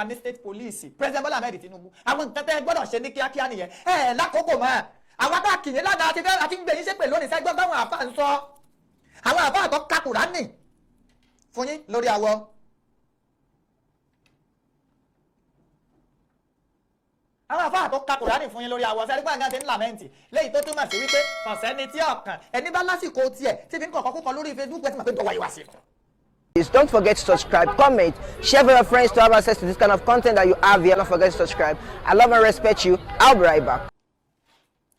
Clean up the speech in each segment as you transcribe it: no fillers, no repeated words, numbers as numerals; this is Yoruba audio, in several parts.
máa ní state police. President Bola Ahmed Tinubu, àwọn nǹkan tẹ́ ẹ gbọ́dọ̀ ṣe ní kíákíá nìyẹn. Ẹ ẹ lákòókò mọ́ àwọn tá a kì í lánàá àti fẹ́ àti ń gbé yín ṣépè lónìí. Sẹ́gbọ́n báwọn àfa ń sọ, àwọn àfa àtọ́ ka Kùránì fún yín lórí awọ. Àwọn àfa àtọ́ ka Kùránì fún yín lórí awọ sẹ́rí gbọ̀ngàn ti ń lament, léyìí tó túmọ̀ sí wípé ọ̀sẹ́ni tí ọ̀kan ẹni bá lásìkò tiẹ̀ tí fi ń kọ̀kọ́ kúkọ lórí Facebook, ẹ̀ tí mà pé dọ̀wọ́ ìwà sí i. Please don't forget to subscribe, comment, share with your friends to have access to this kind of content that you have here. Don't forget to subscribe. I love and respect you. I'll be right back.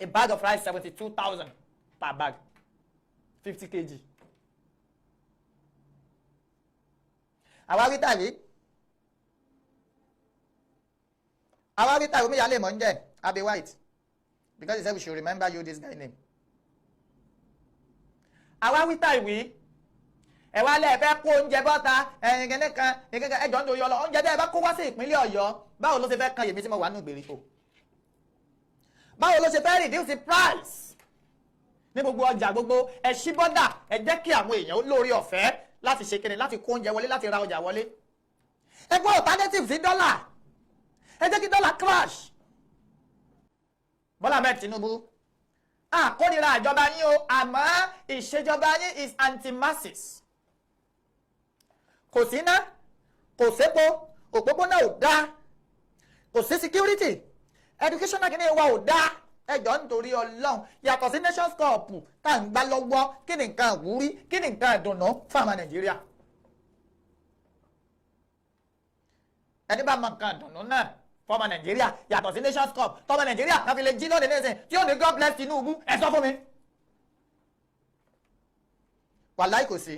A bag of rice, 72,000 per bag, 50 kg. Àwa wí tàbí àwa wí tàbí omíyalé mọ̀ ń jẹ́ Abbey White, because he said we should remember you, this guy name. Àwa wí tàbí ẹ wá lẹ́ẹ̀ fẹ́ kó oúnjẹ bọ́ta ẹ̀yìn kẹ́lẹ́ kan ìkẹ́kẹ́ ẹjọ́ ń dorí ọlọ́. Oúnjẹ tẹ́ ẹ bá kó wá sí ìpínlẹ̀ Ọ̀yọ́, báwo ló ṣe fẹ́ kan yèmí tí mo wà nínú ìgbèríko? Báwo ló ṣe fẹ́ reduce the price ní gbogbo ọjà gbogbo? Ẹ ṣí bọ́dà, ẹ jẹ́ kí àwọn èèyàn ó lórí ọ̀fẹ́ láti ṣe kíni, láti kó oúnjẹ wọlé, láti ra ọjà wọlé. Ẹ gbọ́ alternative sí dọ́là, ẹ jẹ́ kí dọ́là crash. Bọ́lá Ahmed Tinubu, àkórira ìjọba yín o, àmọ́ ìṣèjọba yín is anti-masses. Kò sí iná, kò sépo, òpópónà ò dáa, kò sí security, educational kìíní wa ò dáa. Ẹjọ́, nítorí Ọlọ́run, yàtọ̀ sí Nations Cup tá à ń gbá lọ́wọ́, kí ni nǹkan àwúrí, kí ni nǹkan ìdùnnú fún àwọn Nàìjíríà? Ẹni bá mọ nǹkan ìdùnnú náà fọmọ Nàìjíríà yàtọ̀ sí Nations Cup tọmọ Nàìjíríà kan fi lè jí lónìí nísìn tí ó ní "God bless Tinubu", ẹ sọ fún mi. Wàláì, kò sí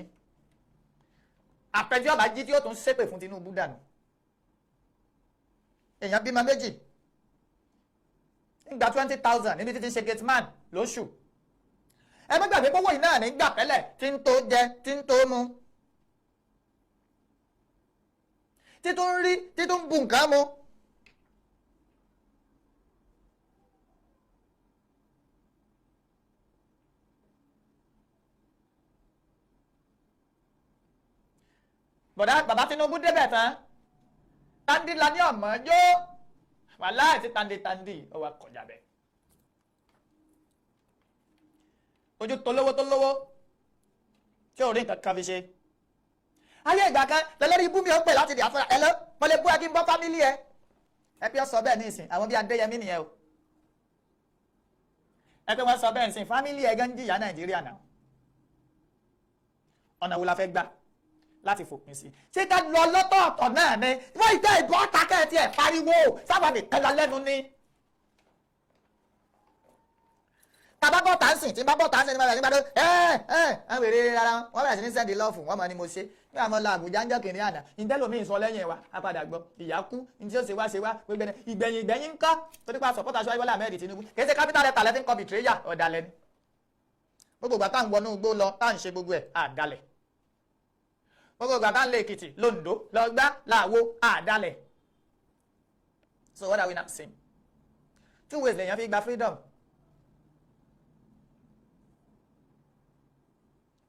àpẹjọ ọba jí tí ó tún ṣépè fún Tinubu dànù. Èèyàn bímọ méjì, ń gba 20,000 níbi títí ṣe gate man lóṣù. Ẹ má gbàgbé pọ́wọ́ yìí náà ní gbà tẹ́lẹ̀ tí ń tó jẹ, tí ń tó mu, tí tó ń rí, tí tó ń bu nǹkan mu. Bọ̀dá bàbá Tinubu débẹ̀ tán, tandi la ní ọ̀mọ́ jó, wàláì tí tandi tandi ó wà kọjá bẹ́ẹ̀. Ojú tó lówó, tó lówó tí ò rí nǹkan kan fi ṣe. Ayé ìgbà kan lẹ́lẹ́rìí ibú mi ò pè láti di àfúrà ẹ lọ, mo lè bú ẹ kí n bọ́ family ẹ. Ẹ bí ọ sọ bẹ́ẹ̀ ní ìsìn, àwọn bíi Adéyẹmí nìyẹn o. Ẹ pé wọ́n sọ bẹ́ẹ̀ ní ìsìn, family ẹ gan jìyà Nàìjíríà náà. Ọ̀nà wo la fẹ́ gbà láti fòpin sí? Ṣé ká lọ lọ́tọ̀ọ̀tọ̀ náà ni? Wọ́n ìtẹ́ ìbọn ọ̀tá kẹ́ ẹ̀ pariwo sábà nìkan la lẹ́nu ni. Tàbá bọ́ tá ń sìn, tí bá bọ́ tá ń sìn ní bàbá nígbà tó ẹ ẹ ẹ wèrè rárá, wọ́n bẹ̀rẹ̀ sí ní send love. Wọ́n mọ̀ ni mo ṣe ní àwọn lọ Àbújá ń jọ́ kìnìún àná. Ìtẹ́lómi sọ lẹ́yìn wa, a padà gbọ́ ìyá kú ní tí ó ṣe wá ṣe wá gbẹgbẹ ìgbẹ̀yìn ìgbẹ̀yìn ńkọ́? Torí pa support aṣọ Bọ́lá Ahmed Tinubu, kì í ṣe capital letter lẹ́fín kọ́ betrayal, ọ̀dàlẹ̀ ni. Gbogbo ìgbà tá à ń wọnú igbó lọ, tá à ń ṣe gbogbo ẹ̀, àdàlẹ̀. Gbogbo ìgbà tá à ń lé Èkìtì, lóńdó lọ́gbá làwọ̀, àdàlẹ̀. So what are we now saying? Two ways lèèyàn fi gba freedom.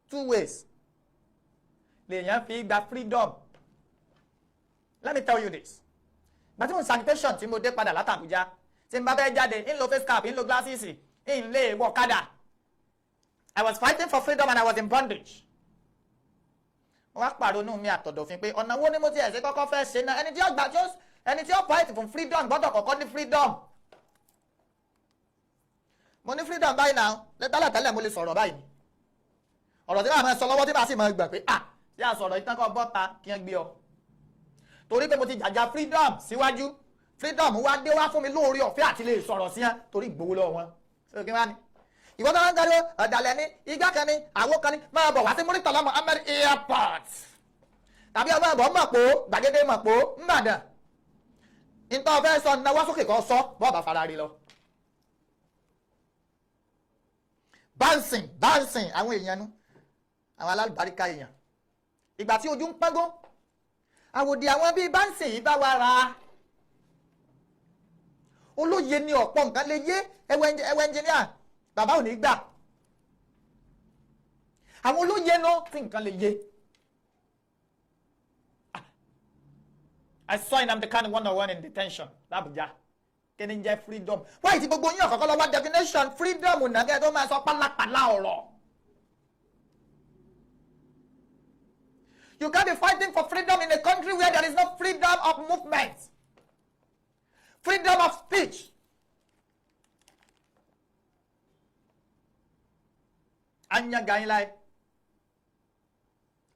Two ways lèèyàn fi gba freedom. Let me tell you this: gbàtí mo sanitation tí mo dé padà láti Àbújá, tí n bá fẹ́ jáde, ń lo face cap, ń lo glasses, ń lè wọ kádà. I was fighting for freedom and I was in bondage. Mo wá pàrọ̀nù mi àtọ̀dọ̀fin pé ọ̀nà wo ni mo ti ẹ̀ ṣe kọ́kọ́ fẹ́ ṣe náà? Ẹni tí ó gbà tí ó ẹni tí ó fight for freedom gbọ́dọ̀ kọ́kọ́ ní freedom. Mo ní freedom báyìí náà. Tẹ́lẹ̀ tẹ́lẹ̀, mo lè sọ̀rọ̀ báyìí, ọ̀rọ̀ tí màá máa sọ lọ́wọ́, tí màá sì máa gbà pé ah, tí a sọ̀rọ̀ ìtàn kọ́ bọ́ta kí wọ́n gbé ọ, torí pé mo ti jàjà freedom síwájú. Freedom wá dé, wá fún mi lóore ọ̀fẹ́ àti lè sọ̀rọ̀ sí wọn torí ìgbowó lọ́wọ́ wọn. So kí wá ní ìwọ́n tó ń gbàdúrà ọ̀dàlẹ̀ ní igbá kan ní àwo kan ní, máa bọ̀ wá sí Muritala Muhammed Airport tàbí ọmọ ẹ̀bọ̀ Mọ̀pó, gbàgede Mọ̀pó ńbàdàn. Nítorí fẹ́ sọ, náwó sókè kọ́ sọ bọ́ọ̀bà fara rí lọ. Bánsìn bánsìn, àwọn èèyàn nu, àwọn alálùbáríkà èèyàn, ìgbà tí ojú ń pẹ́gún àwòdì, àwọn bíi bánsìn yìí bá wa ra olóye ní ọ̀pọ̀ nǹkan lè yé ẹwẹ́ ẹnjìníà bàbá ò ní gbà. Àwọn olóye náà tí nǹkan lè yé. I saw Nnamdi Kanu one on one in detention l'Abuja. Kí ni ń jẹ́ freedom? Wáyé tí gbogbo yín ọ̀kọ̀ọ̀kan lọ wá definition freedom nàgẹ́ tó máa sọ pálapàla ọ̀rọ̀. You can't be fighting for freedom in a country where there is no freedom of movement, freedom of speech. Anya gayin láyé.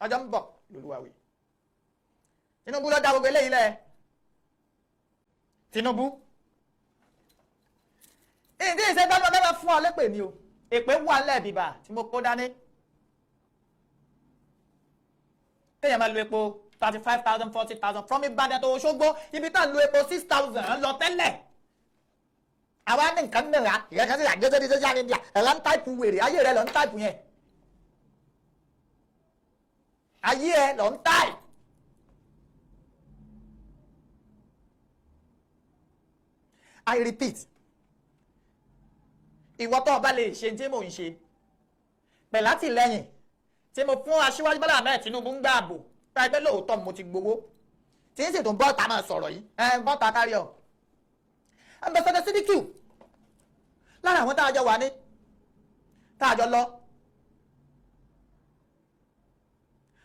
Ọjọ́ ń bọ̀ lóluwàwí. Tinubu ló dá gbogbo eléyìí lẹ̀. Tinubu. Ìdí ìṣe dáná mẹ́fà fún ọ lépè ni o. Èpè wà lẹ́ẹ̀bìbà tí mo kó dání. Téèyàn máa lo epo 35,000, 40,000 from Ìbàdàn tó Òṣogbo, ibi tá à ń lo epo 6,000 lọ tẹ́lẹ̀. Àwa ní nǹkan mìíràn ìyẹn kan sí àjẹsẹ́ ní social media, ẹ̀rọ ń type wèrè, ayé rẹ lọ ń type yẹn, ayé ẹ lọ ń type. I repeat, ìwọ tó o bá lè ṣe tí mò ń ṣe pẹ̀lú àtìlẹ́yìn tí mo fún Aṣíwájú Bọ́lá Ahmed Tinubu ń gbà ààbò pé lóòótọ́ mo ti gbowó tí ń sì tún bọ́ọ̀tà máa sọ̀rọ̀ yìí, ẹ bọ́ọ̀tà kárí ọ̀. Ambassador Sidiku lára àwọn tá a jọ wà ní, tá a jọ lọ,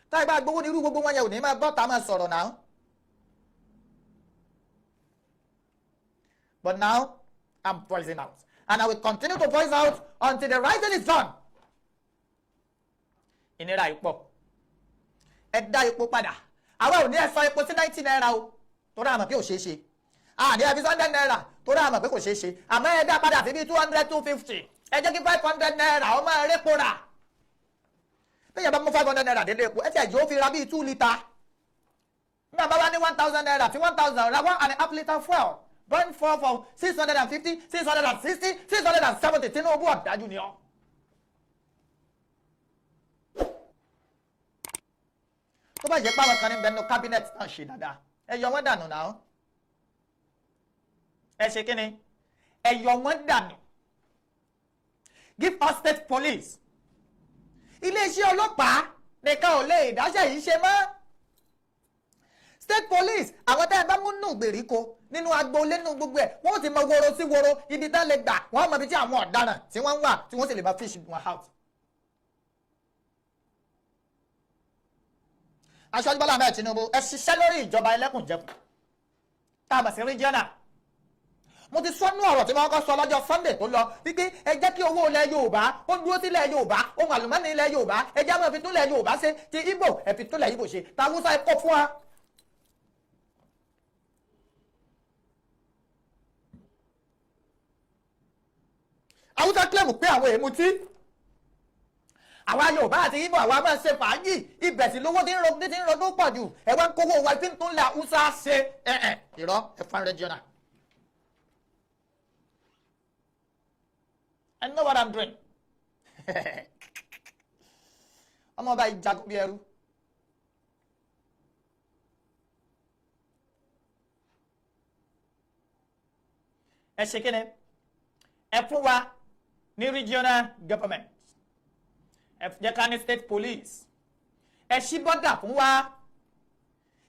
tá a bá gbowó ní irú gbogbo wọn yẹn ò ní máa bọ́ọ̀tà máa sọ̀rọ̀ náà. But now I'm voicing out, and I will continue to voice out until the right thing is done. Ìnira yìí pọ̀, ẹ dá epo padà. Àwa ò ní ẹ sọ epo sí ₦90 o, torí àmọ̀ pé ò ṣeé ṣe. Àní ẹ fi ₦100, torí àmọ̀ pé kò ṣeé ṣe. Àmọ́ ẹ dá padà sí bíi 200, 250. Ẹ jẹ́ kí ₦500 ó máa répo rà. Bẹ́ẹ̀ bá mú ₦500 délé epo, ẹ ti ẹ̀jẹ̀ ó fi ra bíi 2 litre. Nígbà bá wá ní ₦1,000 tí 1,000 ra 1.5 litre fuel, 0.4 for 650, 660, 670. Tinubu, ọ̀dájú ni ọ́. Tó bá jẹ́ pé àwọn kan ní bẹnu cabinet náà ṣe dáadáa, ẹ yọ wọ́n dànù náà. Ẹ ṣe kíni? Ẹ yọ wọ́n dànù. Give us state police. Iléeṣẹ́ ọlọ́pàá nìkan ò lè dáṣẹ́ yìí ṣe mọ́. State police, àwọn tẹ́ ẹ bá mú nù gbèríko, nínú agboolé, nínú gbogbo ẹ̀, wọ́n ti mọ woro sí woro ibi tá lè gbà, wọ́n mọ ibi tí àwọn ọ̀daràn tí wọ́n ń wà, tí wọ́n sì lè máa fish wọn out. Aṣáájú Bọ́lá Ahmed Tinubu, ẹ ṣiṣẹ́ lórí ìjọba ẹlẹ́kùnjẹkùn tá a mọ̀ sí regional. Mo ti sọ nú ọ̀rọ̀ tí wọ́n kọ́ sọ lọ́jọ́ Sunday tó lọ wípé ẹ jẹ́ kí owó ilẹ̀ Yorùbá ó dúró sílẹ̀ Yorùbá, ohun àlùmọ́nì ilẹ̀ Yorùbá, ẹ jẹ́ àwọn fi túnlẹ̀ Yorùbá ṣe. Ti Ìgbò, ẹ fi túnlẹ̀ Ìgbò ṣe. Tàwùsá, ẹ kọ́ fún wa. Haúsá claim pé àwọn èèmù tí àwa Yorùbá àti Ìgbò, àwa máa ń ṣe fàájì, ibẹ̀ sì lówó tí ń rodó pọ̀ jù. Ẹ wá ń kówó wa fi ń tún lẹ̀ Haúsá ṣe. Ẹ̀ẹ̀ irọ́, ẹ fún regional. I know what I'm doing. Ọmọ ọba ìjagun bí ẹrú. Ẹ ṣe kí ni? Ẹ fún wa ní regional government, ẹ jẹ́ ká ní state police, ẹ ṣí border fún wa.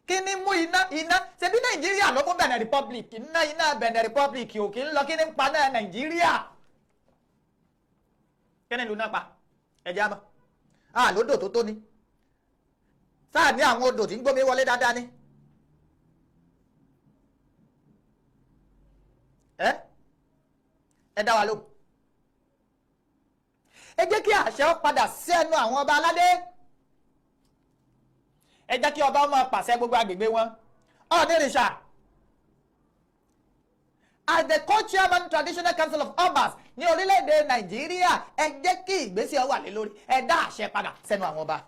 Kí ni mú iná iná? Ṣebí Nàìjíríà ló fún Benin Republic iná? Iná Benin Republic ò kí ń lọ. Kí ni ń pa náà Nàìjíríà? Kí ni ìlú náà pa? Ẹ jẹ́ àmọ́ a lódò tó tó ni sáà ní àwọn odò tí ń gbómi wọlé dáadáa ni. Ẹ dá wa lóhùn. Ẹ jẹ́ kí àṣẹ ó padà sí ẹnu àwọn ọba aládé. Ẹ jẹ́ kí ọba máa pàṣẹ gbogbo agbègbè wọn. Ọ̀nìrìṣà, as the co-chairman Traditional Council of Obas ní orílẹ̀-èdè Nàìjíríà, ẹ jẹ́ kí ìgbésẹ̀ wà lé lórí. Ẹ dá àṣẹ padà sẹ́nu àwọn ọba.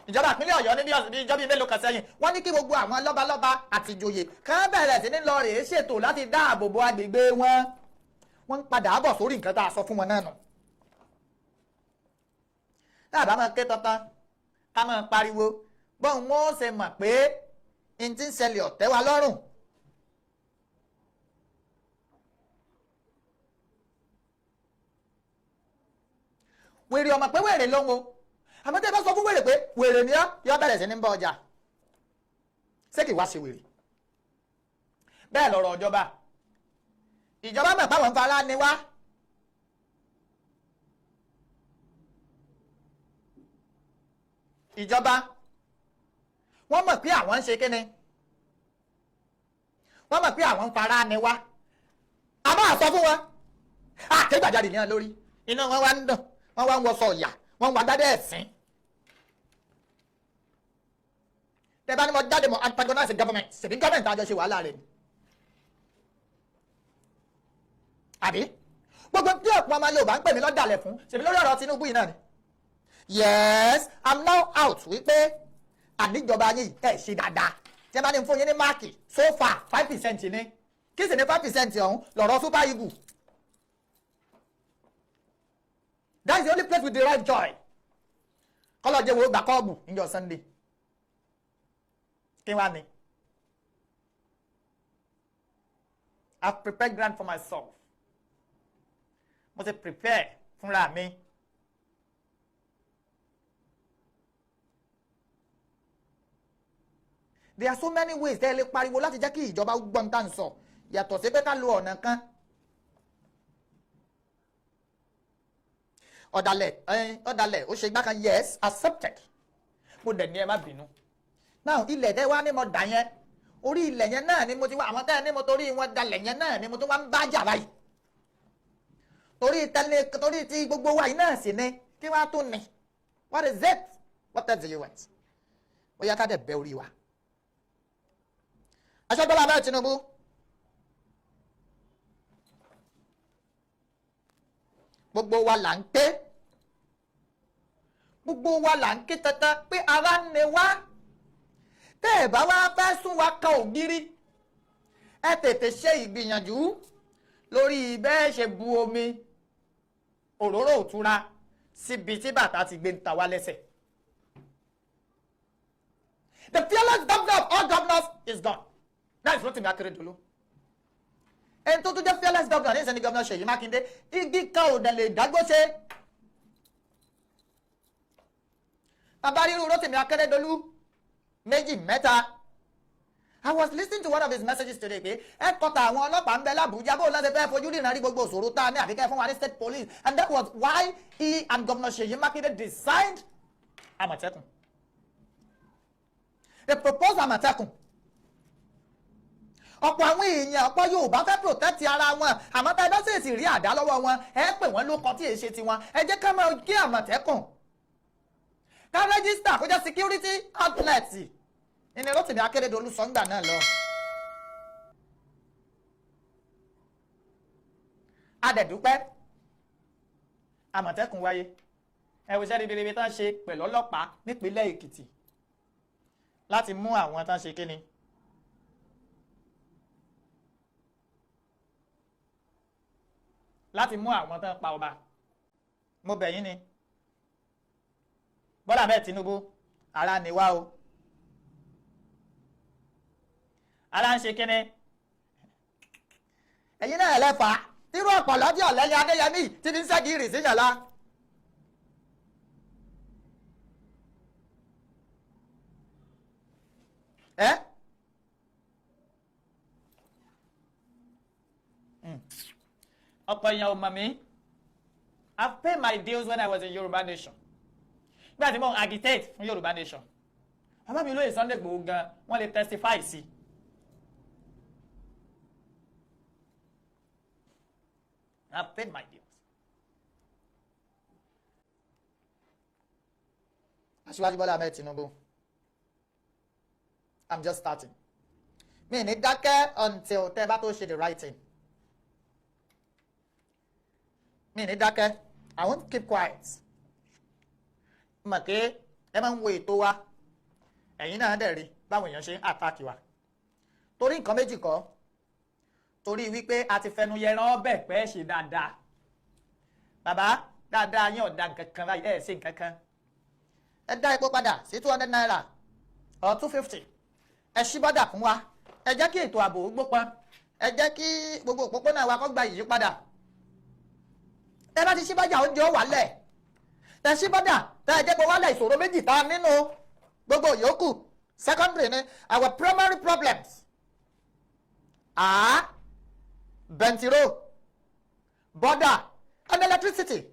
Ìjọba ìpínlẹ̀ Ọ̀yọ́ ní bí ìjọba mélòó kan sẹ́yìn, wọ́n ní kí gbogbo àwọn lọ́balọ́ba àti ìjòyè kàn bẹ̀rẹ̀ sí ní lọ rèé ṣètò láti dáàbò bo agbègbè wọn. Wọ́n ń padà bọ̀ sórí nǹkan tá a sọ fún wọn náà nù. Tá a bá máa ké tọ́tán, ká máa pariwo bọ́n, wọn ó ṣe mọ̀ pé n ti ń ṣẹlẹ̀ ọ̀tẹ́ wa lọ́rùn. Wèrè ọmọ pé wèrè ló ń wo, àmọ́ tẹ́ ẹ bá sọ fún wèrè pé wèrè ni ọ́, yọ bẹ̀rẹ̀ sí ní bọ́ ọjà. Ṣé kì í wá ṣe wèrè? Bẹ́ẹ̀ lọ̀rọ̀ ìjọba. Ìjọba mọ̀ báwọn ń fara ni wá. Ìjọba, wọ́n mọ̀ pé àwọn ń ṣe kíni, wọ́n mọ̀ pé àwọn ń fara ni wá. A máa sọ fún wọn, àkégbàjáde ní wọn lórí. Iná wọn wá ń dùn, wọ́n wá ń wọṣọ ọ̀yà, wọ́n ń wọ agbádẹ́ ẹ̀sìn. Tẹ́ bá ní mo jáde, mo antagonize government. Ṣèbí government àjọ ṣe wàhálà rẹ̀ ni, àbí? Gbogbo tí ọ̀pọ̀ ọmọ Yorùbá ń pè mí lọ́dàlẹ̀ fún, ṣèbí lórí ọ̀rọ̀ Tinubu yìí náà ni. Yes, I'm now out wípé àníjọba yín ẹ̀ ṣe dáadáa. Tí ẹ bá ní fún yín ní mark so far, 5% ní. Kí sì ní 5% ọ̀hún? Lọ̀rọ̀ Super Eagle. That is the only place we derive joy. Kọ́lọ́jẹ́ wo gbà kọ́ọ̀bù níjọ́ Sunday, kí wá ní. I've prepared ground for myself. Mo ti prepare fúnra mi. There are so many ways tẹ́ ẹ lè pariwo láti jẹ́ kí ìjọba gbọ́n tá à ń sọ, yàtọ̀ sí pé ká lo ọ̀nà kan. Ọ̀dàlẹ̀, ọ̀dàlẹ̀, ó ṣe gbá kan. Yes, accepted. Mo dẹ̀ ní ẹ má bínú. Now, ilẹ̀ tẹ́ wá ní mo dà yẹn, orí ilẹ̀ yẹn náà ni mo ti wá. Àwọn tẹ́ ẹ ní mo torí wọn dalẹ̀ yẹn náà ni mo tún wá ń bá jà báyìí. Torí tẹ́lẹ̀, torí ti gbogbo wa yìí náà sì ni. Kí wàá tún ni? What is it? What else do you want? Ó yá, ká dẹ̀ bẹ́ orí wa. Aṣọ́gbọ́lá Ahmed Tinubu, gbogbo wa là ń ké, gbogbo wa là ń ké tantan pé ara ń ni wá. Tẹ́ ẹ̀ bá wá fẹ́ sún wa kan ògiri, ẹ tètè ṣe ìgbìyànjú lórí bẹ́ẹ̀ ṣe bu omi òróró òtura síbi tí bàtà ti gbé ń ta wá lẹ́sẹ̀. The fearless governor of all governors is gone. That is Rotimi Akeredolu. Ẹni tó tún jẹ́ fearless governor ní ìsẹ́ni, Governor Ṣèyí Mákindé. Igi kan ò dẹ̀ lè dágbó ṣe. Bàbá ríru Rotimi Akeredolu méjì mẹ́ta. I was listening to one of his messages today pé headquarter àwọn ọlọ́pàá ń bẹ l'Abuja, bó lọ́sẹ̀ fẹ́ fojú ríran rí gbogbo òṣòro tá a ní, àfikẹ́ fún wa ní state police. And that was why he and Governor Ṣèyí Mákindé designed Àmọ̀tẹ́kùn. They proposed Àmọ̀tẹ́kùn. Ọ̀pọ̀ àwọn èèyàn, ọ̀pọ̀ Yorùbá fẹ́ protect ara wọn, àmọ́ tá ẹ bá ṣèṣì rí àdá lọ́wọ́ wọn, ẹ pè wọ́n ló kọ tí èyí ṣe tiwọn. Ẹ jẹ́ ká máa gé Àmọ̀tẹ́kùn, ká register kó jẹ́ security outlet. Ìní Rotimi Akeredolu sọ́ngbà náà lọ. Adẹ̀dúpẹ́ Àmọ̀tẹ́kùn wáyé. Ẹ wo iṣẹ́ ribiribi tán ṣe pẹ̀lú ọlọ́pàá nípínlẹ̀ Èkìtì láti mú àwọn tán ṣe kíni, láti mú àwọn tán pa ọba. Mo bẹ̀ yín ni, Bọ́lá Ahmed Tinubu, ara ni wá o, ara ń ṣe kíni. Ẹ̀yin náà lẹ́fà tírú ọ̀pọ̀lọ́ tí ọ̀lẹ́yìn Adéyẹmí tí fi ń ṣẹ́gi rì síyàn lá. Ẹ́ ọ̀pọ̀ èèyàn ò mọ̀ mí. I paid my dues when I was in Yorùbá Nation. Nígbà tí mo agitate fún Yorùbá Nation, bàbá mi lóye Sunday Igboho gan, wọ́n lè testify sí. I paid my dues. Aṣíwájú Bọ́lá Ahmed Tinubu, I'm just starting. Mi ní dákẹ́ until tẹ́ bá tó ṣe the right thing. Mi ní dákẹ́. I won't keep quiet. Mọ̀ pé ẹ máa ń wo ètò wa, ẹ̀yin náà dẹ̀ rí báwọn èèyàn ṣe ń attack wa. Torí nǹkan méjì kọ́, torí wípé a ti fẹnu yẹran ọbẹ̀ pẹ́ ṣe dáadáa. Bàbá dáadáa yín ọ̀dà nǹkan kan báyìí, ẹ̀ ṣe nǹkan kan. Ẹ dá epo padà sí ₦200 or 250. Ẹ ṣí bọ́dà fún wa. Ẹ jẹ́ kí ètò ààbò gbópọn. Ẹ jẹ́ kí gbogbo òpópónà wa kó gba ìyípadà. Tẹ bá ti ṣí bọ́dà, oúnjẹ ó wálẹ̀. Tẹ ṣí bọ́dà, tẹ ẹ jẹ́ pé wálẹ̀, ìṣòro méjì ta nínú gbogbo yòókù. Secondary ni. Our primary problems are bẹntiró, border and electricity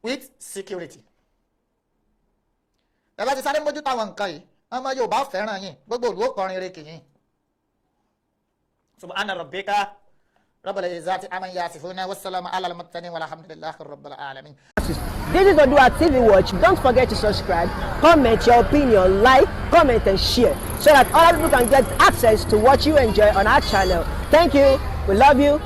with security. Ẹ bá ti sáré mójútó àwọn nǹkan yìí, ọmọ Yorùbá fẹ́ràn yín, gbogbo ìlú ó kọrin eré kìyìn. Subhana rabbika rabbil izzati amma yasifuna, wassalamu ala al-mursalin, walhamdulillahi rabbil alamin. This is Odua TV Watch. Don't forget to subscribe, comment your opinion, like, comment, and share so that other people can get access to what you enjoy on our channel. Thank you. We love you.